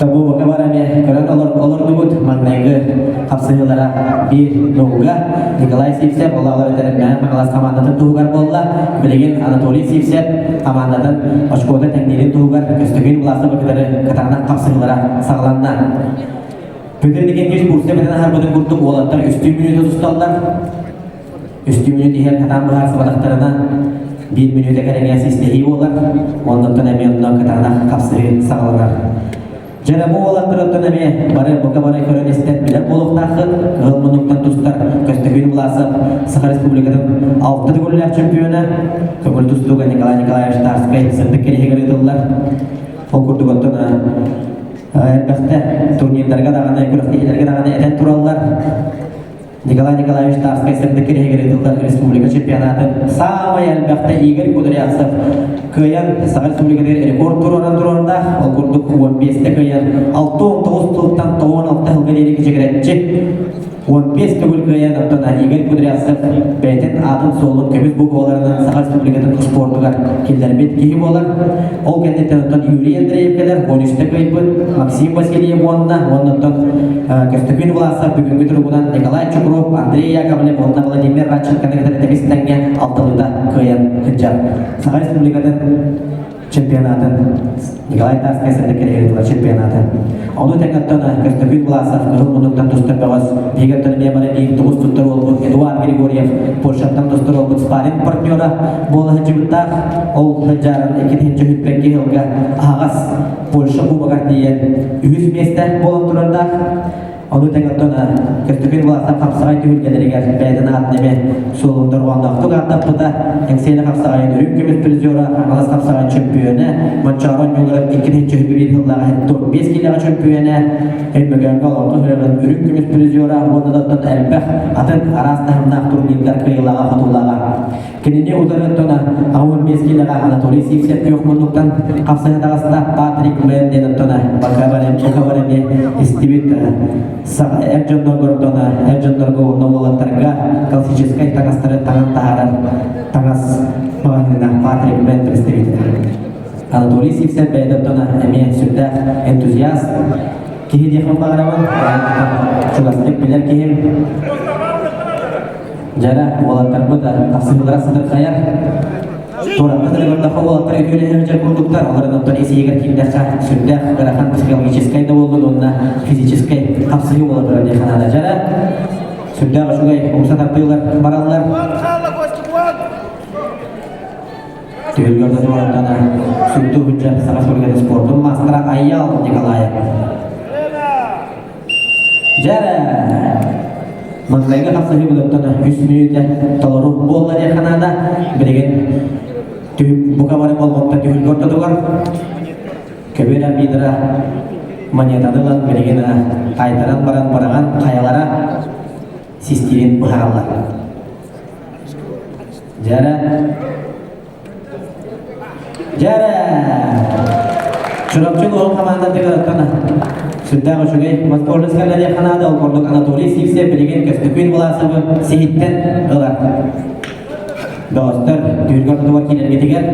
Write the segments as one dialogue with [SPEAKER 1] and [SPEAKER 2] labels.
[SPEAKER 1] Табу бока бар эмиэ көрөн олордубут. Маҥнайгы хапсыһыылара биир нолга Николай Сивцев ол эбэтэр Мэҥэ Хаҥалас хамаандатын туһугар буолла. Билигин Анатолий Сивцев хамаандатын очкота тэҥниирин туһугар Көстөкүүн Власовы кытары кытаанах хапсыһыылара саҕаланна. Петр Никитич курса бэтэн аһарбытын курдук уолаттар үстүү мүнүүтэ тусталлар. Үстүү мүнүүт иһэн хатаан быһаарсыбатахтарына биир мүнүүтэ кэриҥэ систэһии буолар. Оннуттан эмиэ онно кытаанах хапсыһыы саҕаланар. Дьэ бу уолаттарыттан эмиэ бары бука бары көрөн истэн билэр буолуохтааххыт. Кыһыл муннуктан тустар Көстөкүүн Власов Саха Республикатын алта төгүллээх чемпиона, көҥүл тустууга Николай Николаевич Тарскай сырдык кэриһигэр ыытыллар. Ол курдук оттон элбэхтэ турнирдарга даҕаны, күрэхтэһиилэргэ даҕаны этэн тураллар. Николай Николаевич Тарскай сырдык кэриһигэр ыытыллар республика чемпионатын саамай элбэхтэ Игорь Кудрявцев кыайан Саха Республикатыгар рекорд туруоран туруорда. Ол курдук 15-те кыайан 69 тылтан 96 сылга диэри кичигирэччи 15 төгүл кыайан оттон Игорь Кудрявцев бэйэтин аатын-суолун көмүс букваларынан Саха Республикатын спордугар киллэрбит киһи буолар. Ол кэнниттэн оттон Юрий Андреев кэлэр, 13-те кыайбыт, Максим Васильев уонна оттон Көстөкүүн Власов бүгүҥҥү туругунан Николай Чукров, Андрей Яковлев уонна Владимир Радченконы кытары тэбис-тэҥҥэ алталыыта кыайан сылдьар. Саха Республикатын чемпионатын Николай Тарскай сырдык кэриһэ чемпионатын. Ону тэҥ оттон Көстөкүүн Власов кыһыл муннуктан тустар бөҕөс, биһиги оттон эмиэ бары биир тумус туттар уолбут Эдуард Григорьев Польшаттан тустар уолбут спарринг партнера буола сылдьыбыттаах. Ол сылдьарын 2001 сылга аһаҕас Польша кубогар тиийэн үһүс миэстэ буолан турардаах. Ону тэҥ оттон Көстөкүүн Власов хапсаҕай түһүлгэлэригэр бэйэтин аатын эмиэ суолун дорҕоонноохтук ааттаппыта. Эҥсиэли хапсаҕайын үрүҥ көмүс призера, Хаҥалас хапсаҕайын чөмпүйүөнэ, Манчаары оонньууларын 2021 сыллааҕы 75 киилэҕэ чөмпүйүөнэ, Өймөкөөҥҥө Олоҥхо ыһыаҕын үрүҥ көмүс призера уонна да оттон элбэх атын араас таһымнаах турнирдар кыайыылааҕа-хотуулааҕа. Кинини утары оттон 85 киилэҕэ Анатолий Сивцев күөх муннуктан хапсыһа таҕыста. Патрик Мэн диэн оттон бакабар эмиэ истибит эр дьоннорго оттон эр дьоннорго уонна уолаттарга классическай таҥастары таҥан таһаарар таҥас маҕаһыына Патрик Мэн представитель. Анатолий Сивцев бэйэтэ оттон эмиэ сүрдээх энтузиаст киһи диэхпин баҕарабын. Чугастык билэр киһим. Дьара, уолаттарбыт тахсыылара сытырхайар. Туораппыт эрэ көрдөххө уолаттар үтүөлэһэ сылдьар курдуктар, олорон оттон ис иһигэр киирдэххэ сүрдээх ыарахан психологическай да буоллун уонна физическэй хапсыһыы буола турар диэххэ наада. Дьара, сүрдээх үчүгэй умса тардыылар бараллар. Түһүлгэ ортотугар сүрдүү сылдьар Саха Республикатын спордун маастара Айял Николаев. Дьэ, маҥнайгы хапсыһыыбытыттан үс мүнүүтэ толору буолла диэххэ наада. Билигин бука бары болҕомто түһүлгэ ортотугар көбүөр арбитра монетаны ылан билигин таайтаран баран быраҕан хайалара систиирин быһаараллар. Дьэрэ Дьэрэ! Чурапчы улууһун хамаандатыгар сүрдээх үчүгэй возможность кэллэ наада. Ол курдук Анатолий Сивцев билигин Көстөкүүн Власовы сиһиттэн ылар. Доҕостор, түһүлгэ ортотугар киирэргитигэр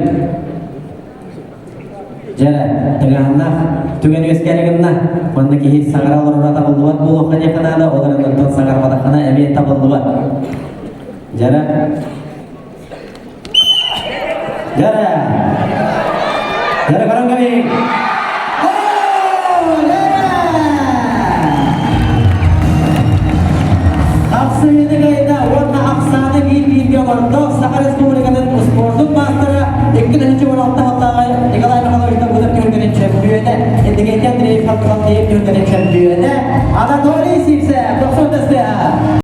[SPEAKER 1] дьэрэ, тыҥааһыннаах түгэн үөскээри гынна. Манна киһи саҥара олороро табыллыбат буолуохха диэххэ наада, ол эрэн онтон саҥарбатаххына эмиэ табыллыбат. Дьэрэ, Дьэрэ! Дьэрэ көрөн кэлиҥ! Ахсыыны кыайда уонна ахсааны биир-бииргэ оҥордо Саха Республикатын спордун маастара 2016 сыллааҕы Николай Михайлович Давыдов түһүлгэтин чөмпүйүөнэ, Иннокентий Андреев Халтылан түһүлгэтин чөмпүйүөнэ Анатолий Сивцев, 90 тыһа.